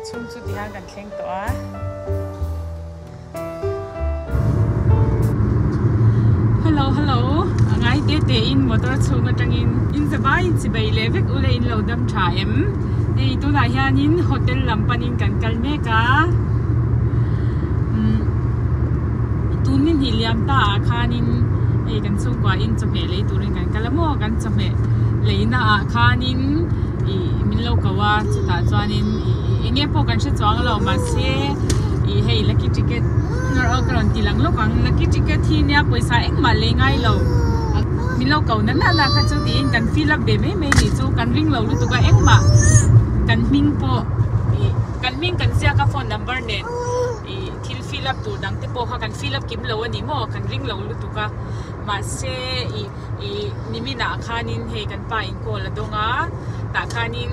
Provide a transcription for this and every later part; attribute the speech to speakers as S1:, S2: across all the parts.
S1: chhung chu tihian kan thleng tawh a. Hello hello a ngai te te in motor chhung atangin in zavai in chibei leh vek ula in lo dam tha em hei tunah hianin hotel lam panin kan kal mek a umm tun ni hnih liam ta ah khanin hei kan chhungkua in chawhmeh lei turin kan kal a maw kan chawhmeh leina ah khanin ih min lo ko a chutah chuanin ih eng nge pawh kan hre chuang lo mahse ih hei lucky ticket ka rawn ti lang lawk ang lucky ticket hi nia pawisa engmah lei ngai lo min lo ko na na kha chu tiin kan fill up ve mai mai nih chu kan ring lo lutuk a engmah kan hming pawh ih kan hming kan ziak a phone number nen ih thil fill up tur dang te pawh kha kan fill up kim lo a ni maw kan ring lo lutuk a mahse ih Ih niminah khanin hei kan pa in call a dawng a, tah khanin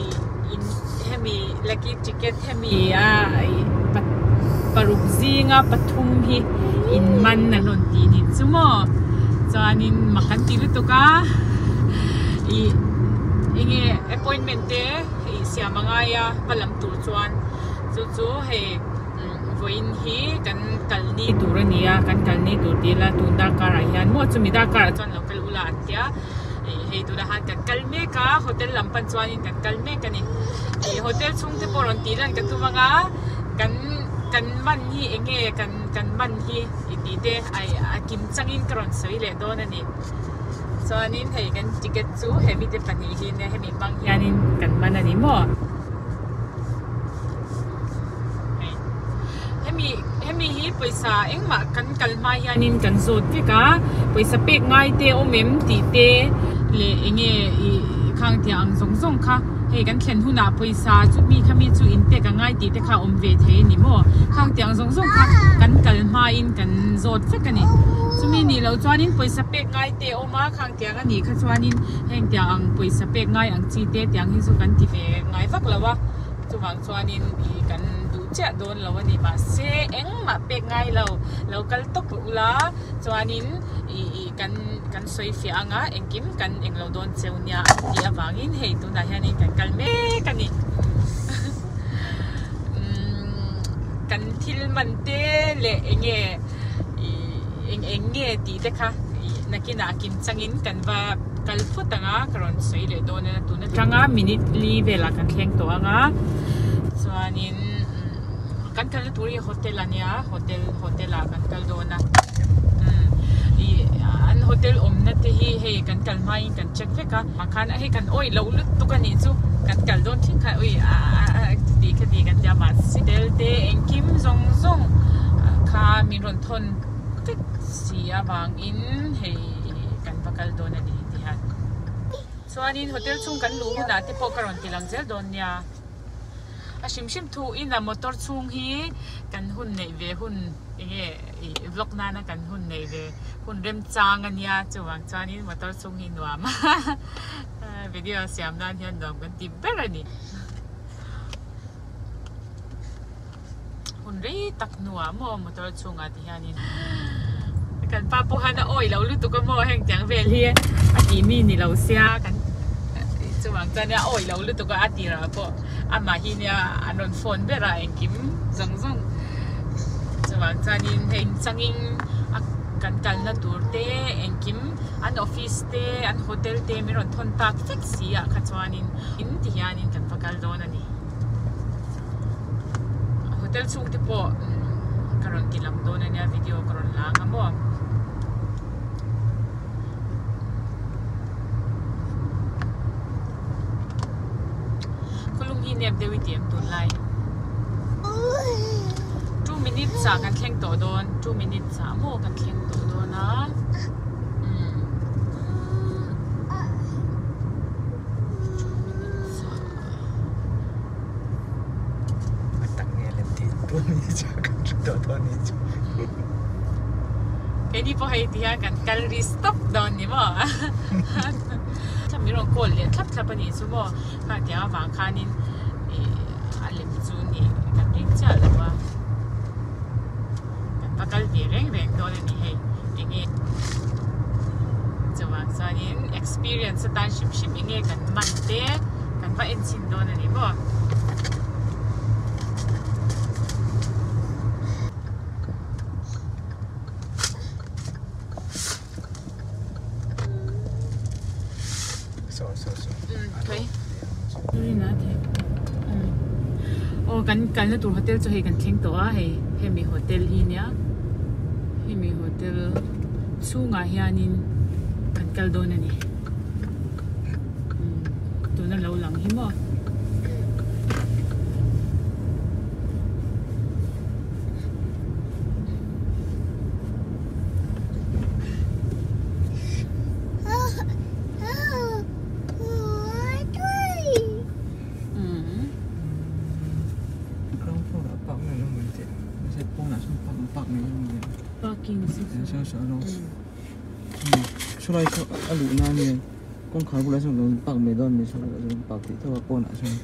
S1: ih in hemi lucky ticket hemi a ih paruk zinga pathum hi in man an rawn tih nih chu maw chuanin mak an ti lutuk a ih enge appointment te ih siam a ngai a va lam tur chuan chu chu hei. Vawiin hi kan kal ni tur a ni a, kan kal ni tur tih ila tun darkar ah hian maw chumi darkar ah chuan lo kal ula an tia ih hei tunah khan kan kal mek a hotel lam pan chuanin kan kal mek a ni ih hotel chhung te pawh rawn tih lan ka tum ang a kan kan man hi eng nge kan kan man hi i tih te a kim changin ka rawn sawi leh dawn a ni chuanin hei kan ticket chu hemi te pahnih hi nia hemi hmang hianin kan man a ni maw. Hemi hemi hi pawisa engmah kan kal hma hianin kan zawt vek a pawisa pek ngai te awm em tih te leh eng nge ih khang tiang ang zawng zawng kha hei kan thlen hunah pawisa chu mi kha mi chu in pek a ngai tih te kha awm ve thei a ni maw khang tiang zawng zawng kha kan kal hmain kan zawt vek a ni chumi nih loh chuanin pawisa pek ngai te a awm a khang tiang a nih kha chuanin heng tiang ang pawisa pek ngai ang chi te tiang hi chu kan ti ve ngai vak lo a. Chuvang chuanin ih kan duh chiah dawn lo a ni mahse engmah pek ngai lo lo kal tawp ula chuanin ih ih kan kan sawi fiah anga engkim kan englo dawn cheu nia an tih avangin hei tunah hianin kan kal mek a ni umm kan thil man te leh eng nge ih eng eng nge tih te kha ih nakinah kim changin kan va kal phawt ang a ka rawn sawi leh dawn a tun atanga minute li velah kan thleng tawh ang a chuanin kan kalna tur hi hotel a nia hotel hotel ah kan kal dawn a umm ih an hotel awmna te hi hei kan kal hmain kan check vek a ah khan hei kan awih loh lutuk a nih chu kan kal dawn thleng khan ui ah chuti khati kan tia mahse hotel te engkim zawng zawng kha min rawn thawn vek si avangin hei kan va kal dawn a ni ti hian chuanin hotel chhung kan luh hunah te pawh ka rawn ti lang zel dawn nia a hrim hrim thu in a motor chhung hi kan hun neih ve hun eng nge ih vlog nana kan hun neih ve hun remchang a nia chuvang chuanin motor chhung hi nuam a video siam nan hian nuam kan ti ber a ni. Hun rei tak hnuah maw motor chhungah ti hianin kan pa pawh khan a awih lo lutuk a maw heng tiang vel hi a tih mi ni lo sia kan chuvang chuan a awih lo lutuk a a tirah pawh amah hi nia an rawn phone ber a engkim zawng zawng chuvang chuanin hei changin a kan kalna tur te engkim an office te an hotel te min rawn thawn tak vek si ah kha chuanin in ti hianin kan va kal dawn a ni. Hotel chhung te pawh ka rawn ti lang dawn ania video ka rawn la ang a maw. Khawlung hi nep deuh i ti em tunlai. 2 minutes ah kan thleng tawh dawn 2 minutes ah maw kan thleng tawh dawn a.
S2: A tak nge lem tih tun ni chu kan hre tawh dawn ni chu.
S1: Keini pawh hei ti hian kan kal ri stop dawn ni maw. Thlap min rawn call leh thlap thlap a nih chu maw. Kha tiang avang khanin a lem chu ni kan ring chiah lo a. Kan va kal ve reng reng dawn a ni hei. Enge chuvang chuanin experience atan hrim hrim enge kan man te kan va en chhin dawn a ni maw. Aw kan kalna tur hotel chu hei kan thleng tawh a hei hemi hotel hi nia hemi hotel chhungah hianin kan kal dawn a ni umm tuna lo lang hi maw. Parking
S2: Saw lai saw a luh na ania kawngkhar bulah sawn lo park mai dawn a ni saw lai ah sawn park tih tho a pawnah sawn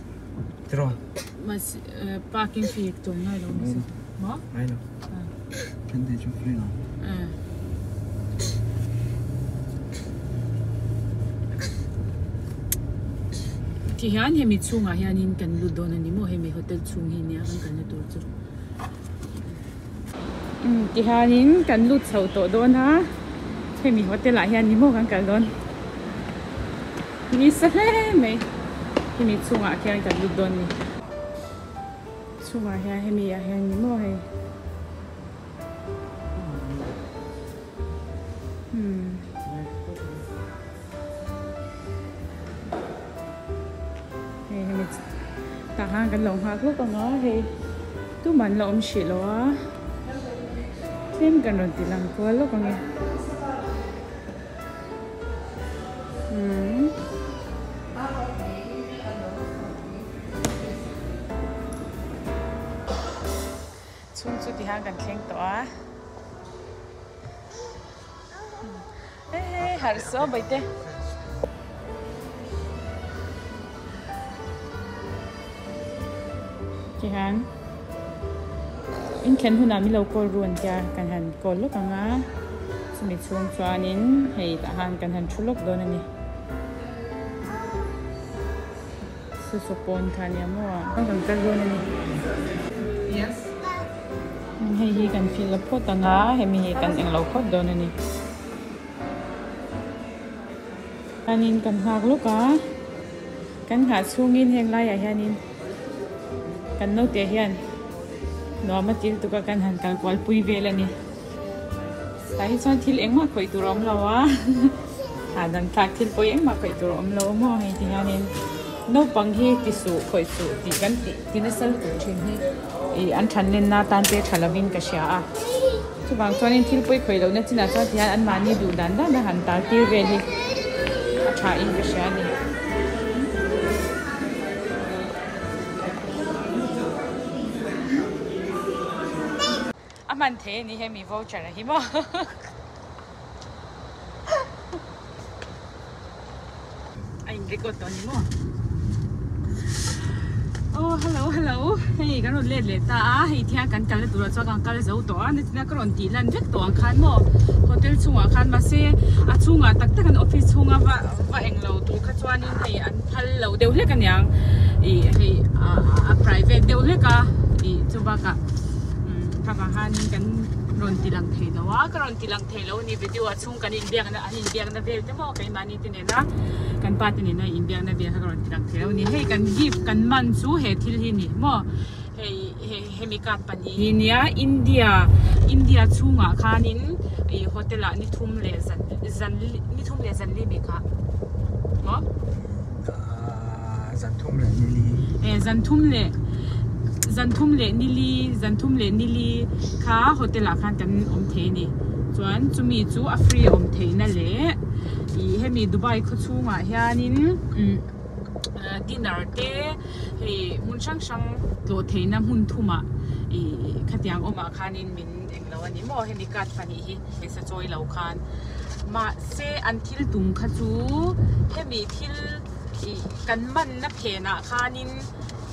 S2: tiraw
S1: mahse parking fee tawm ngai lo mahse maw
S2: ngai lo then te chu free lo
S1: Ti hian hemi chhungah hianin kan lut dawn a ni maw hemi hotel chhung hi nia kan kalna tur chu. Umm ti hianin kan lut chho tawh dawn a hemi hotel ah hian ni maw kan kal dawn ni sa hle mai hemi chhungah khian kan lut dawn a ni chhungah hian hemi ah hian ni maw hei. Hei hemi tah khan kan lo nghak lawk ang a hei tumah an la awm hrih lo a tlem kan rawn ti lang kual lawk ang e umm. Chhung chu ti hian kan thleng tawh a. Hei harh saw baite. Ti hian in thlen hunah min lo call ru an tia kan han call lawk ang a chumi chhung chuanin hei tah han kan han thu lawk dawn a ni. Chu chu pawn kha ania maw a kan kal dawn a ni. Hei hi kan fill a phawt ang a hemi hi kan englo phawt dawn a ni. Hianin kan nghak lawk a kan nghah chhungin heng laiah hianin kan naute hian nuam a ti lutuk a kan han kal kual pui vel a ni. Tah hi chuan thil engmah khawih tur a awm lo a hahdam thlak thil pawh hi engmah khawih tur a awm lo maw hei ti hianin naupang hi ti suh khawih suh tih kan tih ti nasa lutuk thin hi ih an than lenna tan te tha lovin ka hria a chuvang chuanin thil pawi khawih lohna chinah chuan ti hian anmahni duh dan dan a han tar tir vel hi a tha in ka hria a ni. A hman thei a ni hemi voucher a hi maw. A in record tawh a ni maw. Oh hello hello hei kan rawn let leh ta a hei thian kan kalna turah chuan kan kal zo tawh a nichina ka rawn tih lan vek tawh ang khan maw hotel chhungah khan mahse a chhungah tak tak an office chhunga va va englo tur kha chuanin hei an phal lo deuh hlek aniang ih hei a private deuh hlek a ih chu bakah. Ka vang hianin kan rawn ti lang thei lo a, ka rawn ti lang thei lo a ni video ah chhung kan inbiakna an inbiakna vel te maw keimahni te nena kan pa te nena inbiakna vel kha ka rawn ti lang thei lo a ni. Hei kan gift kan man chu he thil hi ni maw hei hemi card pahnih hi nia India India chhungah khanin ih hotel ah ni thum leh zan zan ni thum leh zan li mi kha maw.
S2: Zan thum leh nili.
S1: E zan thum leh zan thum leh nili zan thum leh nili kha hotel ah khan kan awm thei a ni. Chuan chumi chu a free a awm theihna leh ih hemi Dubai khaw chhungah hianin umm dinner te hei hmun hrang hrang tlawh theihna hmun thumah ih khatiang awmah khanin min englo a ni maw hemi card pahnih hi pawisa chawi lo khan mahse an thil tum kha chu hemi thil ih kan manna phenah khanin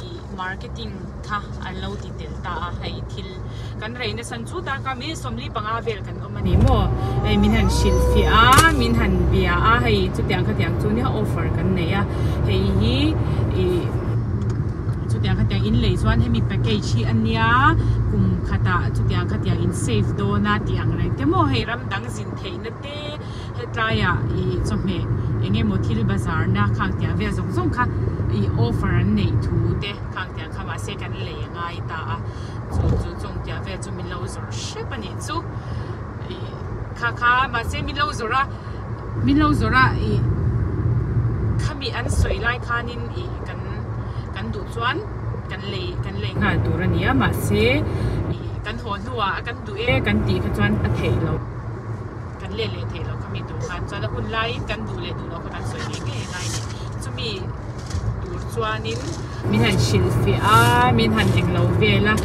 S1: ih marketing kha an lo ti tel ta a hei thil kan rei nasa chu darkar mi sawmli panga vel kan awm a ni maw hei min han hrilh fiah a min han bia a hei chutiang khatiang chu nia offer kan nei a hei hi ih chutiang khatiang in lei chuan hemi package hi a nia kum khatah chutiang khatiang in save dawn a tih ang reng te maw hei ram dang zin theihna te. Hetlaiah ih chawhmeh Eng emaw thil bazar na khang tiang vel zawng zawng kha ih offer an neih thu te khang tiang kha mahse kan lei a ngai ta a chu chu chung tiang vel chu min lo zawrh hrep a nih chu ih kha kha mahse min lo zawrh a min lo zawrh a ih khami an sawi lai khanin ih kan kan duh chuan kan lei kan lei nghal tur a ni a mahse ih kan haw hnuah kan duh e kan tih kha chuan a theih loh. Kan let leh theih loh kha mi tur khan chuan a hun laiin kan duh leh duh loh kha kan sawi ngei ngei a ngai a ni. Chumi tur chuanin min han hrilh fiah a, min han eng lo vel a,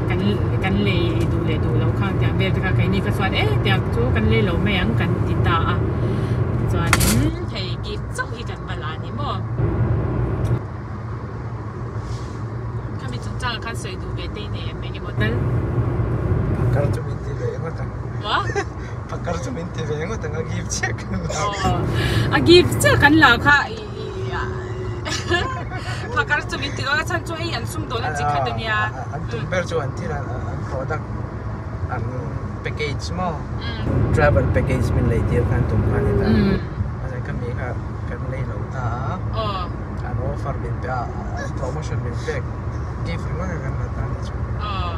S1: kan kan lei duh leh duh loh kha ang tiang vel te kha keini kha chuan e tiang chu kan lei lo mai ang kan ti ta a. Chuanin hei gift chauh hi kan va la a ni maw? Khami chungchangah khan sawi duh ve te i nei em engemaw tal?
S2: Phakar chu min ti ve ngawt ang.
S1: Maw?
S2: Phakar chu min ti ve ngawt ang a gift chiah kan la.
S1: Aw a gift chiah kan la kha phakar chu min ti dawn a chhan chu hei an sum dawn a chi khat ania.
S2: An tum ber chu an thil an product an package maw? Travel package min lei tir khan tum kha a ni ta. Mahse khami kha kan lei lo ta a.
S1: Aw.
S2: An offer min pe a, an promotion min pek gift ringawt kha kan la ta ni chu.
S1: Aw.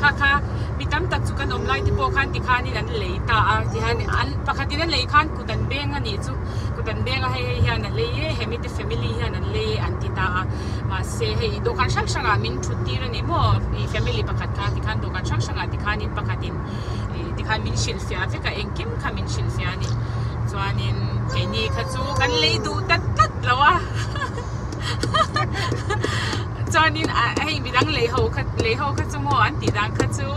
S1: Kha kha mi tam tak chu kan awm lai te pawh khan tikhanin an lei ta a, tihian an pakhatin an lei khan kut an beng a nih chu, kut an beng a hei hei hian a lei e, hemi te family hian an lei e an ti ta a, mahse hei dawhkan hrang hrangah min thut tir a ni maw i family pakhat kha tikhan dawhkan hrang hrangah tikhanin pakhatin ih tikhan min hrilhfiah vek a engkim kha min hrilhfiah a ni chuanin keini kha chu kan lei duh ta tlat lo a chuanin ah hei midang lei ho kha lei ho kha chu maw an tih dan kha chu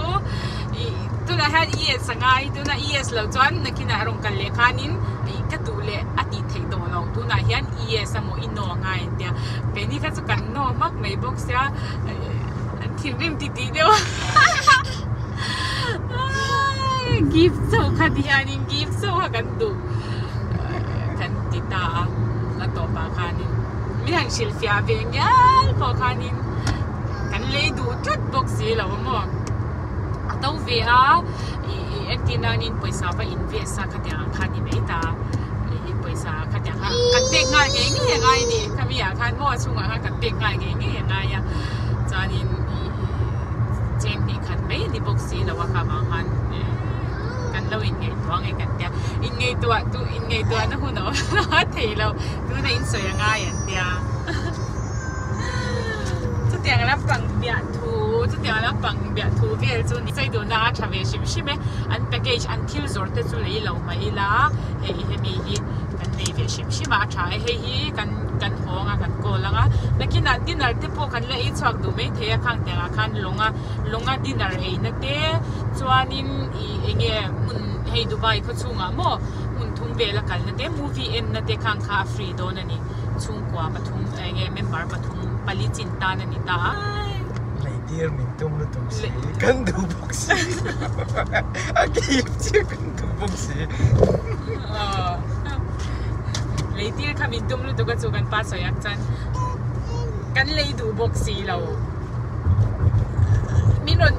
S1: ih tunah hian es a ngai tunah es loh chuan nakinah rawn kal leh khanin ih ka duh leh a tih theih tawh loh tunah hian es a maw i naw a ngai an tia keini kha chu kan naw hmak mai bawk sia an thinrim ti tih deuh a gift chauh kha ti hianin gift chauh kha kan duh kan ti ta a a tawpah khanin min han hrilhfiah ve ngial pawh khanin kan lei duh tlat bawk si lo a maw a to ve a ih entir nanin pawisa va invest a khatiang ang kha ni mai ta ih pawisa khatiang kha kan pek nghal ngei ngei a ngai a ni khami ah khan maw a chhungah khan kan pek nghal ngei ngei a ngai a chuanin ih cheng hnih khat mai a ni bawk si lo a kha vang khan kan lo inngaihtuah ang e kan tia inngaihtuah tu inngaihtuah na hun a awm a thei lo tuna in sawi a ngai an tia chutiang lampang biah thu chutiang lampang biah thu vel chu ni chei duhna a tha ve hrim hrim e an package an thil zawrh te chu lei lo mah ila hei hemi hi kan nei ve hrim hrim a a tha e hei hi kan kan hawng a kan call ang a nakinah dinner te pawh kan la ei chhuak duh maithei a khang tiangah khan lawng a lawnga dinner eina te chuanin ih eng nge hmun hei Dubai khaw chhungah maw hmun thum vela kalna te movie enna te khang kha a free dawn a ni chhungkua pathum eng nge member pathum pali chin tan a ni ta a.
S2: Leitir min tum lutuk si kan duh bawk si a gift chiah kan duh bawk si.
S1: Leitir kha min tum lutuk a chu kan pa sawi ak chuan kan lei duh bawk si lo. Min rawn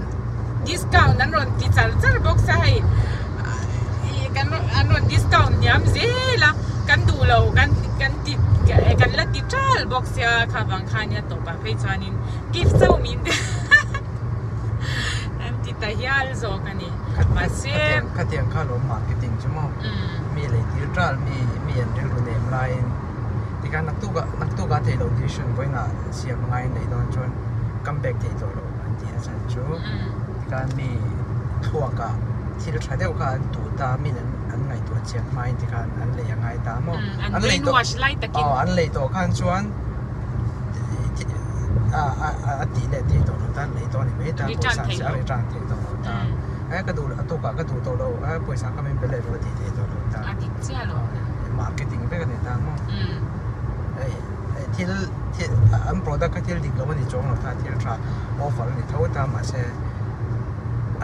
S1: discount an rawn ti char char bawk sia hei ih kan an rawn discount hniam zel a kan duh lo kan kan ti kan la ti ṭal bawk sia kha vang khan nia tawpah phei chuanin gift chauh min an ti ta hial zawk a ni mahse
S2: Khatiang kha lawm marketing chu maw mi lei tir ṭal mi mi an rilru nem laiin tikhan naktuk ah naktuk ah theih loh decision vawiinah siam ngai neih dawn chuan come back thei tawh lo an tih a chhan chu tikhan mi thluak ah thil tha deuh kha an tuh ta min an an ngaihtuah chian hmain tikhan an lei a ngai ta maw
S1: an lei tawh
S2: aw an lei tawh khan chuan a a tih leh thei tawh lo ta an lei tawh a ni mai ta pawisa a return thei tawh lo ta e ka duh a tukah ka duh tawh lo e pawisa kha min pe leh rawh a tih thei tawh lo ta marketing vek a ni ta maw hei. Thil thil an product kha thil dik lo a ni chuang lo ta thil tha offer a ni tho ta mahse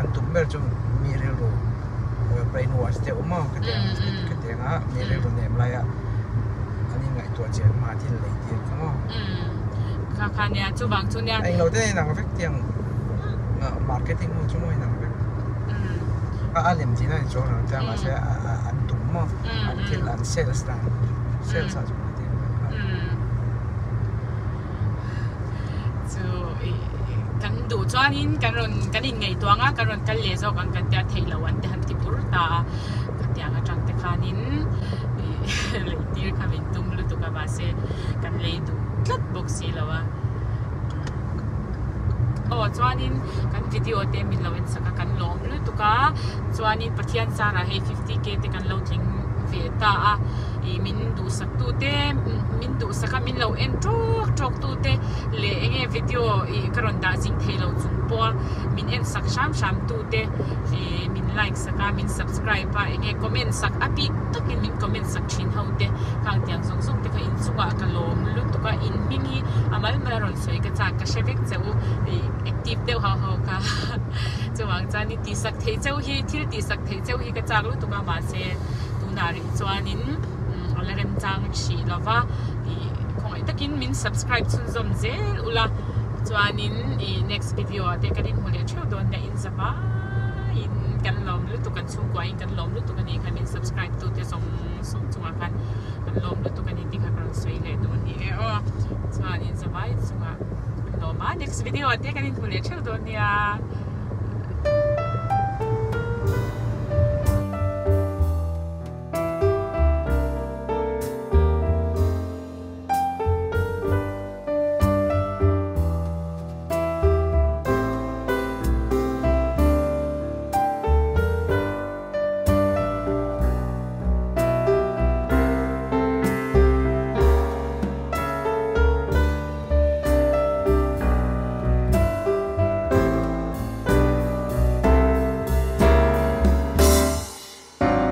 S2: an tum ber chu mi rilru brain wash deuh maw khatiang khatiang a mi rilru nem lai a an inngaihtuah chian hma thil lei tir kha maw
S1: kha kha nia chuvang chu nia
S2: englo te inang vek tiang marketing ho chu maw inang vek a lem tihna a ni chuang lo ta mahse an tum maw an thil an sales dan. Sales ah chuan khatiang vek kha.
S1: Chu kan duh chuanin kan rawn kan inngaihtuah ang a, kan rawn kal leh zawk ang kan tia theih loh an ti han ti bur ta a. Khatiang atang te khanin lei tir kha min tum lutuk a mahse kan lei duh tlat bawk si lo a. Aw chuanin kan video te min lo en sak a kan lawm lutuk a chuanin Pathian zarah hei 50k te kan lo tling ve ta a ih min duhsak tu te min duhsak a min lo en tawk tawk tu te leh eng nge video ih ka rawn dah zing thei lo chung pawh a min en sak hram hram tu te ih min like sak a min subscribe a eng nge comment sak a bik takin min comment sak thin ho te khang tiang zawng zawng te kha inchungah ka lawm lutuk a in hming hi a mal mal a rawn sawi ka chak ka hre vek che u ih active deuh ho ho kha chuvang chuan i tihsak theih cheu hi thil tihsak theih cheu hi ka chak lutuk a mahse tunah rih chuanin a la remchang hrih lo va ih khawngaih takin min subscribe chhunzawm zel ula chuanin ih next video ah te kan inhmu leh theuh dawn nia in zavaiin kan lawm lutuk kan chhungkua in kan lawm lutuk a nih kha min subscribe tu te zawng zawng chungah khan kan lawm lutuk a ni tih kha ka rawn sawi leh duh a ni e aw chuan in zavai chungah kan lawm a next video ah te kan inhmu leh theuh dawn nia.